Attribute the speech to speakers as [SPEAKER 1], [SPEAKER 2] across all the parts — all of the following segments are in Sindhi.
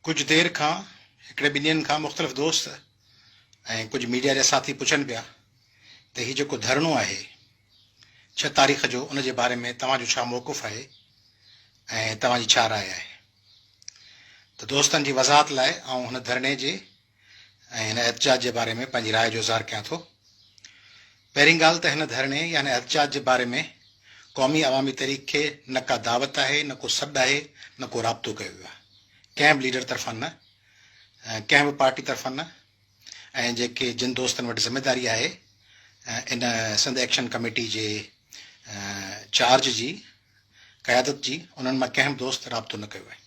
[SPEAKER 1] ڪجهه دير کان هڪڙي ٻن ڏينهن کان مختلف دوست ۽ ڪجهه ميڊيا جا ساٿي پڇن پيا ته هي جيڪو ڌرڻو آهي ڇهه تاريخ جو ان جي باري ۾ توهان جو ڇا موقف آهي ۽ توهان جي ڇا راء آهي ته دوستن جي وضاحت لاء آئون هن ڌرڻي جي ۽ هن احتجاج جي باري ۾ پنهنجي راء جو اظهار ڪيان ٿو. پهرين ڳالهه ته هن ڌرڻي يا هن احتجاج جي باري ۾ قومي عوامي تحريڪ کي نه ڪا دعوت آهي، نه ڪو سڏ آهي، نه ڪو رابطو ڪيو ويو آهي. ڪنهن به ليڊر طرفان نه، ڪنهن به پارٽي طرفان نه ۽ جيڪي جن دوستن وٽ ذميداري آهي ان سنڌ ايڪشن ڪميٽي جي چارج جي قيادت جي انهن مان ڪنهن به دوست رابطو نه ڪيو آهي.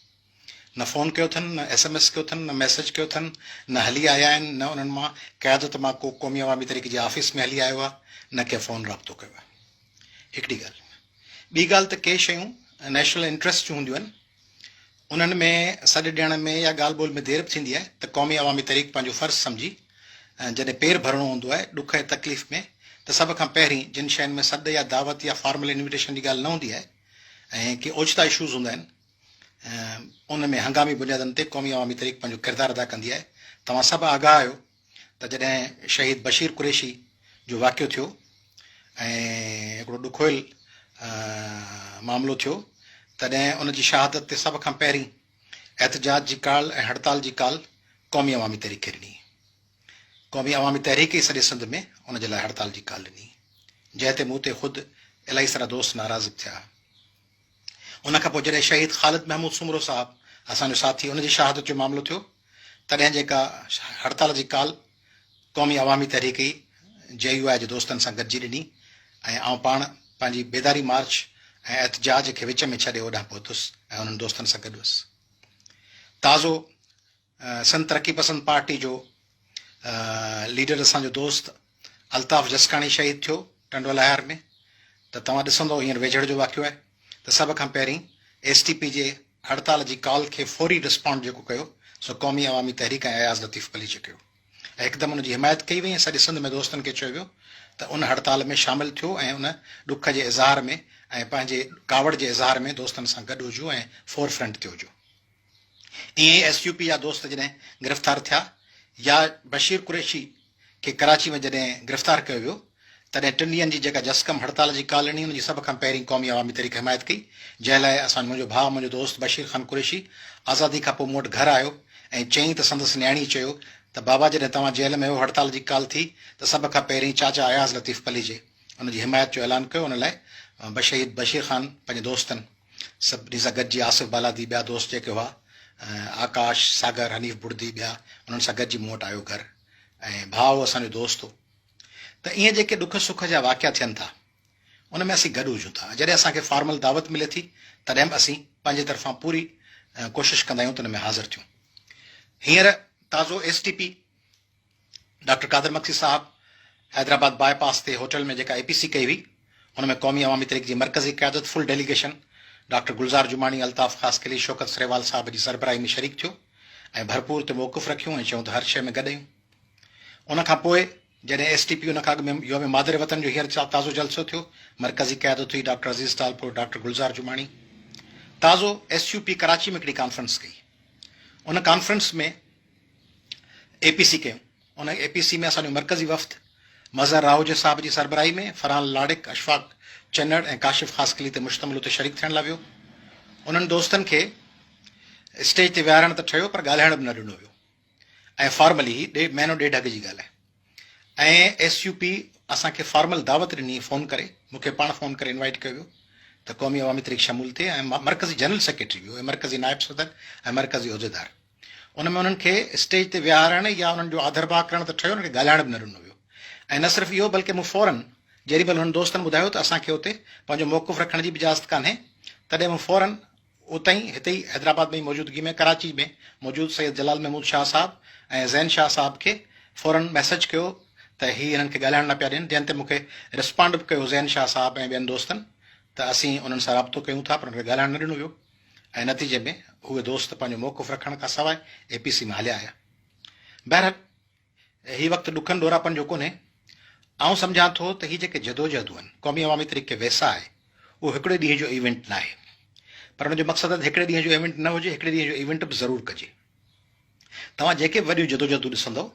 [SPEAKER 1] نه فون ڪيو اٿن، نه ايس ايم ايس ڪيو اٿن، نه ميسيج ڪيو اٿن، نه هلي آيا آهن، نه انهن مان قيادت مان ڪو قومي عوامي تحريڪ جي آفيس ۾ هلي آيو آهي، نه ڪنهن فون رابطو ڪيو آهي. هڪڙي ڳالهه. ٻي ڳالهه ته ڪي شيون نيشنل انٽريسٽ جون هونديون آهن، انهن ۾ سڏ ڏيڻ ۾ يا ڳالهه ٻولهه ۾ دير به ٿيندي آهي ته قومي عوامي تحريڪ پنهنجو فرض سمجهي جڏهن پير ڀرڻو هوندو آهي ڏک ۽ تڪليف ۾ ته سڀ کان پهرين جن شين ۾ سڏ يا دعوت يا فارمل انويٽيشن جي ڳالهه نه هوندي آهي ۽ ڪي اوچتا اشوز هوندا آهن ان ۾ هنگامي بنيادن تي قومي عوامي تحريڪ پنهنجو ڪردار ادا ڪندي آهي. توهان سڀ آگاهه آهيو ته جڏهن شهيد بشير قريشي جو واقعو ٿيو ۽ هڪڙو ڏکويل معاملو ٿيو تڏهن ان جي شهادت تي سڀ کان پهرين احتجاج جي ڪال ۽ هڙتال جي ڪال قومي عوامي تحريڪ کي ڏني. قومي عوامي تحريڪ ئي سڄي سنڌ ۾ ان جي لاء هڙتال جي ڪال ڏني جنهن تي مون تي خود الاهي سارا دوست ناراض به ٿيا. ان کان پوء جڏهن شهيد خالد محمود سومرو صاحب اسان جو ساٿي ان جي شهادت جو معاملو ٿيو تڏهن جيڪا هڙتال جي ڪال قومي عوامي تحريڪ ئي جي يو آء جي دوستن سان گڏجي ڏني ۽ آئون پاڻ پنهنجي بيداري مارچ ۽ احتجاج کي وچ ۾ ڇڏي اوڏانهن پهتس ۽ انهن دوستن سان گڏ هيس. تازو سنڌ ترقي پسند پارٽي جو ليڊر اسان جو دوست الطاف جسڪاڻي شهيد ٿيو ٽنڊو الهيار ۾ ته توهان ڏسندو هينئر ويجهڙ جو واقعو آهي ته سڀ کان پهرين ايس ٽي پي جي هڙتال جي ڪال کي فوري رسپانڊ جيڪو ڪيو سو قومي عوامي تحريڪ ۽ اياز لطيف پليجي ڪيو ۽ هڪدم ان جي حمايت ڪئي وئي ۽ سڄي سنڌ ۾ دوستن کي چيو ويو ته ان هڙتال ۾ شامل ٿيو ۽ ان ڏک جي اظهار ۾ ۽ پنهنجي ڪاوڙ جي اظهار ۾ دوستن سان گڏ هجو ۽ فور فرنٽ تي هجو. ائين ئي ايس يو پي جا دوست جڏهن گرفتار ٿيا يا بشير قريشي کي ڪراچي ۾ جڏهن گرفتار ڪيو ويو تڏهن ٽن ڏينهن جي جيڪا جسقم هڙتال جي ڪال ڏني ان جي سڀ کان پهرين قومي عوامي تحريڪ حمايت ڪئي جنهن لاء اسان منهنجو ڀاء منهنجو دوست بشير خان قريشي آزادي کان پوء مون وٽ گهر آيو ۽ چيائين ته سندس نياڻي چيو ته بابا جڏهن توهان جيل ۾ هيو هڙتال جي ڪال ٿي ته سڀ کان پهرين چاچا اياز لطيف پليجي ان جي حمايت جو اعلان ڪيو ان لاء بشهيد بشير خان پنهنجي دوستن سڀني سان گڏجي آصف بالادي ٻيا دوست جيڪي هئا آڪاش، ساگر، حنيف بڙدي ٻيا انهن سان گڏجي مون وٽ آيو گهر ۽ ڀاء هو اسان جو دوست هو ته ائين جيڪي ڏک سک جا واقعا ٿين ٿا ان ۾ اسين گڏ هجون ٿا جڏهن اسان کي فارمل دعوت ملي ٿي تڏهن به اسين پنهنجي طرفان پوري ڪوشش ڪندا آهيون ته ان ۾ حاضر ٿيون هينئر تازو S T P doctor Qadir Magsi صاحب حيدرآباد باء پاس تي هوٽل ۾ جيڪا اي پي سي ڪئي هئي ان ۾ قومي عوامي تحريڪ جي مرڪزي قيادت full delegation doctor Gulzar Jamani, Altaf Khaskheli, Shaukat Sarewal صاحب جي سربراهي ۾ شريڪ ٿيو ۽ ڀرپور تي موقف رکيون ۽ چيون ته هر شيء ۾ گڏ آهيون. ان کان پوء جڏهن ايس ٽي پي ان کان اڳ ۾ يوم مادر وطن جو هينئر تازو جلسو ٿيو مرڪزي قيادت هئي ڊاڪٽر عزيز ٽالپور، ڊاڪٽر گلزار جماڻي تازو ايس يو پي ڪراچي ۾ هڪڙي ڪانفرنس ڪئي ان ڪانفرنس ۾ اي پي سي ڪيون. ان اي پي سي ۾ اسان جو مرڪزي وفد مظهر راهوجي صاحب جي سربراهي ۾ فرحان لاڙڪ، اشفاق چنڙ ۽ ڪاشف خاصخيلي تي مشتمل اتي شريڪ ٿيڻ لاء ويو. انهن دوستن کي اسٽيج تي ويهارڻ ته ٺهيو پر ڳالهائڻ به نه ڏنو ويو ۽ فارملي هي ڏي مهينو ڏيڍ اڳ جي ڳالهه آهي ۽ ايس يو پي اسان کي فارمل دعوت ڏني فون ڪري مون کي پاڻ فون ڪري انوائيٽ ڪيو ويو ته قومي عوامي تحريڪ شمول ٿئي ۽ مرڪزي جنرل سيڪريٽري ويو ۽ مرڪزي نائب صدر ۽ مرڪزي عهديدار ان ۾ انهن کي اسٽيج تي ويهارڻ يا انهن جو آڌرڀاء ڪرڻ ته ٺهيو انهن کي ڳالهائڻ به نه ڏنو ويو ۽ نه صرف اهو بلڪه مون فورن جيڏي مهل انهن دوستن ٻڌايو ته اسان کي اتي پنهنجو موقف رکڻ جي به اجازت ڪانهي تڏهن مون فورن اتي ئي هتي ئي حيدرآباد ۾ ئي موجودگي ۾ ڪراچي ۾ موجود سيد جلال محمود شاهه صاحب ۽ زين شاهه صاحب کي فورن ميسيج ڪيو ته هي انهن کي ڳالهائڻ نه پيا ڏين جنهن تي مون کي رسپانڊ به ڪيو زين شاهه صاحب ۽ ٻين دوستن ته اسين انهن سان رابطو ڪيون ٿا پر انهن کي ڳالهائڻ نه ڏنو ويو. ۽ نتيجي ۾ اهي دوست پنهنجو موقف رکڻ کان سواء اي پي سي مان هليا آيا. بهرحال هي وقت ڏکن ڏوراپن جو ڪونهي. آئون سمجهان ٿو ته هي جيڪي جدوجهدون آهن، قومي عوامي تحريڪ کي ويساهه آهي، اهو هڪڙي ڏينهن جو ايونٽ ناهي. پر ان جو مقصد آهي ته هڪڙي ڏينهن جو ايونٽ نه هجي، هڪڙي ڏينهن جو ايونٽ به ضرور ڪجي. توهان جيڪي به وڏيون جدوجهدون ڏسندؤ،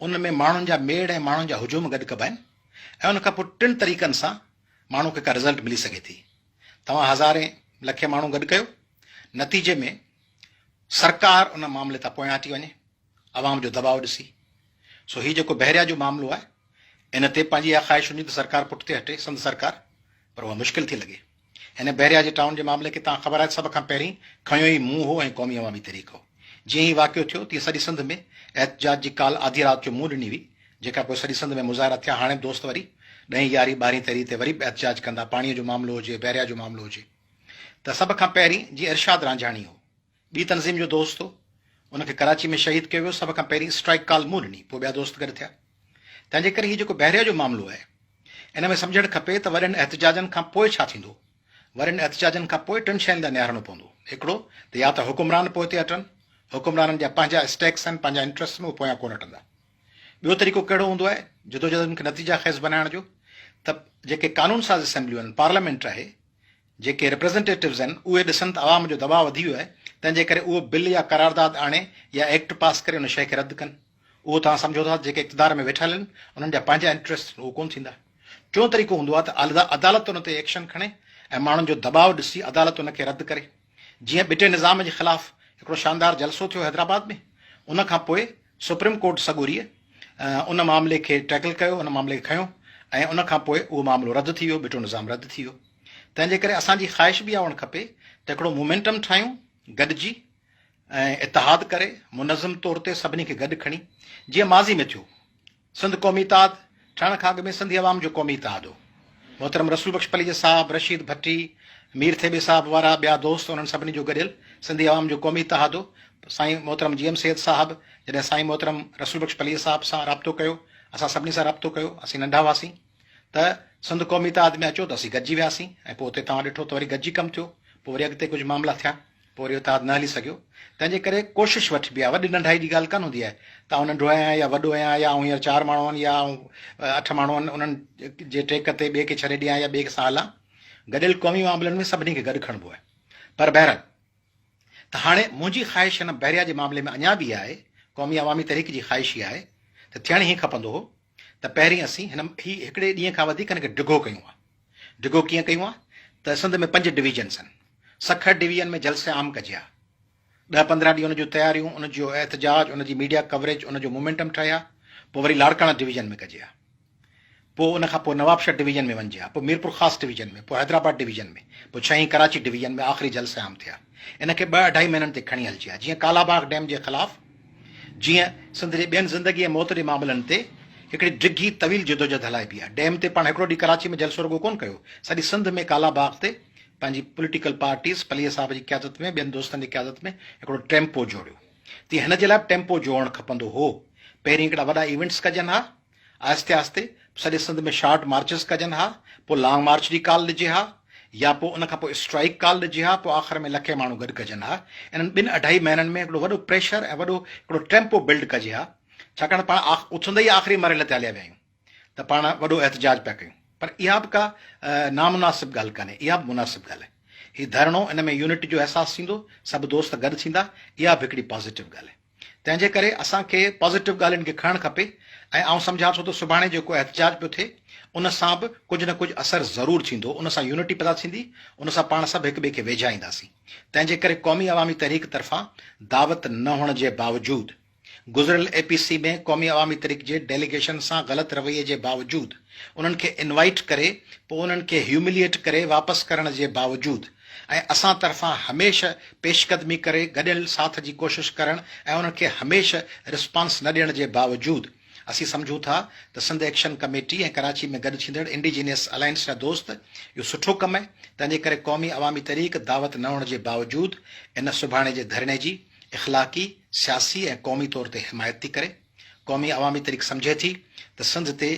[SPEAKER 1] ان ۾ ماڻهن جا ميڙ ۽ ماڻهن جا هجوم گڏ ڪبا آهن ۽ ان کان پوء ٽن طريقن سان ماڻهو کي ڪا رزلٽ ملي سگهي ٿي. توهان هزارين، لکين ماڻهو گڏ ڪيو، نتيجي ۾ سرڪار ان معاملي تان پويان هٽي وڃي، عوام جو دٻاء ڏسي. سو هي جيڪو بحريا جو معاملو آهي، ان تي پنهنجي اها خواهش هوندي ته سرڪار پٺتي هٽي، سنڌ سرڪار، پر اها مشڪل ٿي لڳي. هن بحريا جي ٽائون جي معاملي کي توهان خبر آهي ته سڀ کان پهرين کنيو ئي مون هو ۽ قومي عوامي تحريڪ هو. جيئن هي واقعو ٿيو تيئن سڄي سنڌ ۾ احتجاج جي ڪال آڌي رات جو مون ڏني هئي جنهن کان پوء سڄي سنڌ ۾ مظاهرا ٿيا هاڻي به دوست وري ڏهين يارهين ٻارهين تيرهين تي وري به احتجاج ڪندا پاڻيء جو معاملو هجي بحريا جو معاملو هجي ته سڀ کان پهرين جيئن ارشاد رانجهاڻي هو ٻي تنظيم جو دوست هو، ان کي ڪراچي ۾ شهيد ڪيو ويو، سڀ کان پهرين اسٽرائيڪ ڪال مون ڏني، پوء ٻيا دوست گڏ ٿيا. تنهن جي ڪري هي جيڪو بحريا جو معاملو آهي، ان ۾ سمجهڻ کپي ته وڏن احتجاجن کان پوء ڇا ٿيندو؟ وڏن احتجاجن کان پوء ٽن شين ڏانهن نهارڻو پوندو. هڪڙو ته يا ته حڪمران پوئتي هٽن، حڪمرانن جا پنهنجا اسٽيڪس آهن، پنهنجا انٽريسٽ آهن، اهي پويان ڪونه هٽندا. ٻيو طريقو ڪهڙو هوندو آهي جدوجهدن کي نتيجا خيز بنائڻ جو ته جيڪي قانون ساز اسيمبليون آهن، پارليامينٽ آهي، جيڪي ريپريزنٽيٽوز آهن اهي ڏسن ته عوام جو دٻاء وڌي ويو آهي تنهن جي ڪري اهو بل يا قرارداد آڻي يا ايڪٽ پاس ڪري ان شيء کي رد ڪن. اهو توهان سمجهو ٿا ته جيڪي اقتدار ۾ ويٺل آهن انهن جا پنهنجا انٽريسٽ آهن اهو ڪونه ٿيندا. ٽيون طريقو هوندو آهي ته عدالت ان تي ايڪشن کڻي ۽ ماڻهن جو دٻاء ڏسي عدالت ان کي رد ڪري. جيئن ٻٽي نظام جي خلاف هڪڙو شاندار جلسو ٿيو حيدرآباد ۾ ان کان پوء سپريم ڪورٽ سڳوريء ان معاملي کي ٽيڪل ڪيو ان معاملي کي کنيو ۽ ان کان پوء اهو معاملو رد ٿي ويو ٻٽو نظام رد ٿي ويو. تنهن جي ڪري اسان جي خواهش به اها هئڻ کپي ته هڪڙو مومينٽم ٺاهيون گڏجي ۽ اتحاد ڪري منظم طور تي سڀني کي گڏ کڻي جيئن ماضي ۾ ٿيو. سنڌ قومي اتحاد ٺهڻ کان اڳ ۾ سنڌي عوام جو قومي اتحاد هو. محترم رسول بخش پليجي صاحب، رشيد ڀٽي، مير ٿيٻي صاحب وارا ٻيا دوست انهن سڀني جو گڏيل سنڌي عوام جو قومي اتحاد هو. سائين محترم جي ايم سيد صاحب جڏهن سائين محترم رسول بخش پليجي صاحب سان رابطو ڪيو اسان سڀني سان رابطو ڪيو اسين ننڍا هئاسين. ته سنڌ قومي اتحاد ۾ اچو ته اسين گڏجي وياسين ۽ پوء اتي توهان ڏٺو ته وري گڏجي ڪم ٿيو، پوء وري اڳتي ڪجهه معاملا ٿيا، پوء وري اتحاد نه هلي سگهيو. تنهن جي ڪري ڪوشش وٺبي آهي، وڏي ننڍائي جي ڳالهه ڪانه هوندي آهي ته آئون ننڍو آهيان يا وڏو آهيان يا آئون هينئر چار ماڻهو آهن يا آئون اٺ ماڻهو آهن انهن جي ٽيڪ تي ٻئي کي ڇڏي ڏيان يا ٻئي سان هلان. گڏيل قومي معاملن ۾ سڀني کي گڏ کڻبو آهي. پر بهرحال ته هاڻي منهنجي خواهش هن بحريا جي معاملي ۾ اڃا به اها آهي، قومي عوامي تحريڪ جي خواهش اها آهي ته ٿيڻ هيئن کپندو هو ته پهرين اسين هن هي هڪڙي ڏينهن کان وڌيڪ هن کي ڊگهو ڪيون ها. ڊگهو ڪيئن ڪيون ها ته سنڌ ۾ پنج ڊويزنس آهن. سکر ڊويزن ۾ جلسه عام ڪجي ها. ڏهه 15 ڏينهن ان جون تياريون، ان جو احتجاج، ان جي ميڊيا ڪوريج، ان جو مومينٽم ٺهي ها. پوء وري لاڙڪاڻا ڊويزن ۾ ڪجي ها. پوء ان کان پوء نوابشاهه ڊويزن ۾ وڃجي ها، پوء ميرپورخاص ڊويزن ۾، پوء حيدرآباد ڊويزن ۾، پوء ڇهين ڪراچي ڊويزن ۾ آخري جلسه عام ٿيا. ان کي ٻه اڍائي مهينن تي کڻي هلجي ها، جيئن ڪالاباغ ڊيم جي خلاف، جيئن سنڌ جي ٻين زندگي ۽ موت جي معاملن تي هڪڙي ڊگهي طويل جدوجهد هلائبي ها. ڊيم تي پاڻ هڪڙو ڏينهن ڪراچي ۾ جلسو رڳو ڪونه ڪيو، سڄي سنڌ ۾ ڪالاباغ تي پنهنجي پوليٽيڪل پارٽيز، پليجي صاحب جي قيادت ۾، ٻين دوستن جي قيادت ۾ هڪڙو ٽيمپو جوڙيو. تيئن هن جي لاء به ٽيمپو جوڙڻ کپندو هو. پهرين هڪڙا وڏا ايونٽس ڪجن ها، آهستي آهستي سڄي سنڌ ۾ شارٽ مارچز ڪجن ها، پوء لانگ مارچ جي ڪال ڏجي ها يا پوء ان کان پوء اسٽرائيڪ ڪال ڏجي ها، پوء آخر ۾ لکين ماڻهو گڏ ڪجن ها. انهن ٻن اڍائي مهينن ۾ هڪڙو وڏو پريشر ۽ وڏو هڪڙو ٽيمپو بلڊ ڪجي ها، ڇاڪاڻ ته پاڻ اٿندي ئي آخري مرحلي تي هليا ويا آهيون ته پاڻ وڏو احتجاج پيا ڪيون. پر اها به ڪا نامناسب ڳالهه ڪانهي، اها به مناسب ڳالهه آهي. هي ڌرڻو ان ۾ يونٽي جو احساس ٿيندو، سڀ دوست گڏ ٿيندا، اها به هڪڙي پازيٽو ڳالهه آهي. تنهن جي ڪري اسان کي پازيٽو ڳالهين کي کڻڻ کپي ۽ آئون سمجهان ٿو ته سڀاڻي جيڪو احتجاج پيو ٿئي ان سان به ڪجهه نه ڪجهه اثر ضرور ٿيندو، ان سان يونٽي پيدا ٿيندي، ان سان پاڻ سڀ هڪ ٻئي کي ويجها اينداسين. تنهن جي ڪري قومي عوامي تحريڪ طرفان دعوت نه هئڻ جي باوجود گذريل اي پي سي ۾ قومي عوامي تحريڪ جي ڊيليگيشن سان غلط رويي جي باوجود انهن کي انوائيٽ ڪري پوء انهن کي هيومليئيٽ ڪري واپس ڪرڻ جي باوجود ۽ اسان طرفان هميشه پيشقدمي ڪري گڏيل ساٿ جي ڪوشش ڪرڻ ۽ انهن کي هميشه رسپانس نه ڏيڻ جي باوجود اسين سمجهون ٿا ته سنڌ ايڪشن ڪميٽي ۽ ڪراچي ۾ گڏ ٿيندڙ انڊيجينيس الائنس جا دوست اهو سٺو ڪم آهي تنهن جي ڪري قومي عوامي تحريڪ دعوت نه هئڻ جي باوجود ان سڀاڻي جي ڌرڻي جي اخلاقي، سياسي ۽ قومي طور تي حمايت ٿي ڪري. قومي عوامي تحريڪ سمجهي ٿي ته سنڌ تي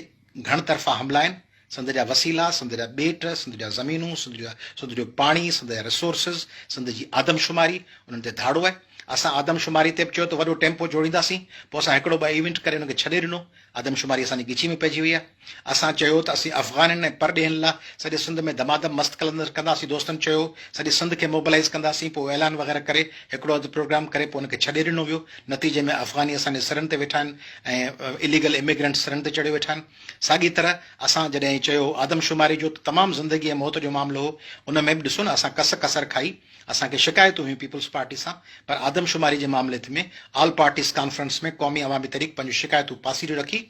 [SPEAKER 1] گهڻ طرفا حملا آهن، سنڌ جا وسيلا، سنڌ جا ٻيٽ، سنڌ جا زمينون، سنڌ جا سنڌ جو پاڻي، سنڌ جا ريسورسز، سنڌ جي آدمشماري، انهن تي ڌاڙو آهي. اسان آدمشماري تي به چيو ته وڏو ٽيمپو جوڙينداسين، پوء اسان هڪڙو ٻه ايونٽ ڪري ان کي ڇڏي ڏنو. آدمشماري اسان جي ڳچي ۾ پئجي وئي آهي. اسان چيو ته اسين افغانين ۽ پرڏيهين لا سڄي سنڌ ۾ دمادم مست قلندر ڪنداسين، دوستن چيو سڄي سنڌ کي موبلائيز ڪنداسين، پوء اعلان وغيره ڪري هڪڙو اڌ پروگرام ڪري پوء ان کي ڇڏي ڏنو ويو. نتيجي ۾ افغاني اسان جي سرن تي ويٺا آهن ۽ اليگل اميگرنٽس سرن تي چڙهيو ويٺا آهن. ساڳي طرح اسان جڏهن چيو آدمشماري جو ته تمام زندگي ۽ موت جو معاملو هو، ان ۾ به ڏسو نه اسان ڪس ڪسر کائي، اسان کي شڪايتون هيون پيپلز پارٽي سان پر آدمشماري جي معاملي ۾ all parties conference ۾ Qaumi Awami تحريڪ پنهنجون شڪايتون پاسيريون رکي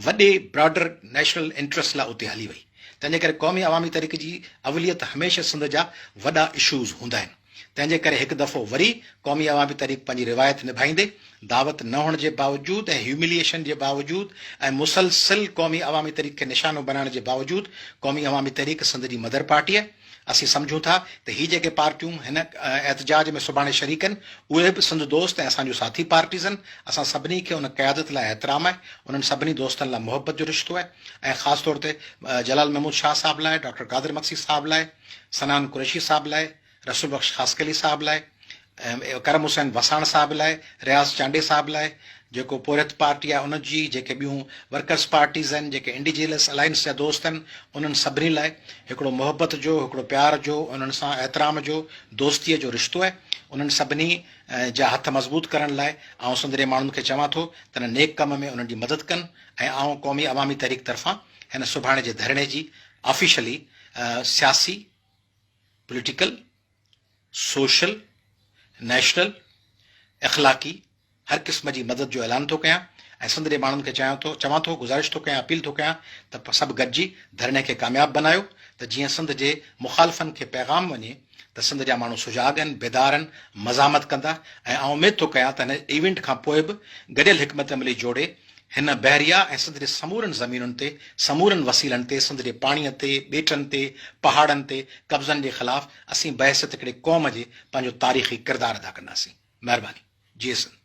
[SPEAKER 1] وڏي براڊر نيشنل انٽرسٽ لاء اتي هلي وئي. تنهن جي ڪري قومي عوامي تحريڪ جي اوليت هميشه سنڌ جا وڏا اشوز هوندا آهن. تنهن جي ڪري هڪ دفعو وري قومي عوامي تحريڪ پنهنجي روايت نڀائيندي دعوت نه هئڻ جي باوجود ۽ هيومليئيشن جي باوجود ۽ مسلسل قومي عوامي تحريڪ کي نشانو بنائڻ جي باوجود قومي عوامي تحريڪ سنڌ جي مدر پارٽي آهي. اسين سمجهون ٿا ته هي جيڪي پارٽيون هن احتجاج ۾ سڀاڻي شريڪ آهن اهي به سنڌ دوست ۽ اسان جون ساٿي پارٽيز آهن. اسان سڀني کي ان قيادت لاء احترام آهي، انهن سڀني دوستن لاء محبت جو رشتو آهي ۽ خاص طور تي جلال محمود شاهه صاحب لاء، ڊاڪٽر قادر مگسي صاحب لاء، صنعان قريشي صاحب لاء، رسول بخش خاصخيلي صاحب لاء، ڪرم حسين وساڻ صاحب لاء، رياض چانڊيي صاحب لاء، جيڪو پورهيت پارٽي آهي ان جي، جيڪي ٻيون ورڪرز پارٽيز آهن، جيڪي انڊيجينس الائنس جا دوست آهن، انهن سڀني لاء هڪڙو محبت جو، هڪڙو پيار جو، انهن سان احترام جو، دوستيء جو رشتو آهي. انهن سڀني جا هٿ مضبوط ڪرڻ لاء آئون سنڌ جي ماڻهن کي چوان ٿو ته ان نيڪ ڪم ۾ انهن جي مدد ڪن ۽ آئون قومي عوامي تحريڪ طرفان هن سڀاڻي جي ڌرڻي جي آفيشلي سياسي، پوليٽيڪل، سوشل، نيشنل، اخلاقي هر قسم جي مدد جو اعلان ٿو ڪيان ۽ سنڌ جي ماڻهن کي چاهيان ٿو چوان ٿو گذارش ٿو ڪيان اپيل ٿو ڪيان ته سڀ گڏجي ڌرڻي کي ڪامياب بنايو ته جيئن سنڌ جي مخالفن کي پيغام وڃي ته سنڌ جا ماڻهو سجاڳ آهن بيدار آهن مزاحمت ڪندا ۽ آئون اميد ٿو ڪيان ته هن ايونٽ کان پوء به گڏيل حڪمت عملي جوڙي هن بحريه ۽ سنڌ جي سمورن زمينن تي، سمورن وسيلن تي، سنڌ جي پاڻيء تي، ٻيٽن تي، پهاڙن تي قبضن جي خلاف اسين بحيثيت هڪڙي قوم جي پنهنجو تاريخي ڪردار ادا ڪنداسين. مهرباني. جيئي سنڌ.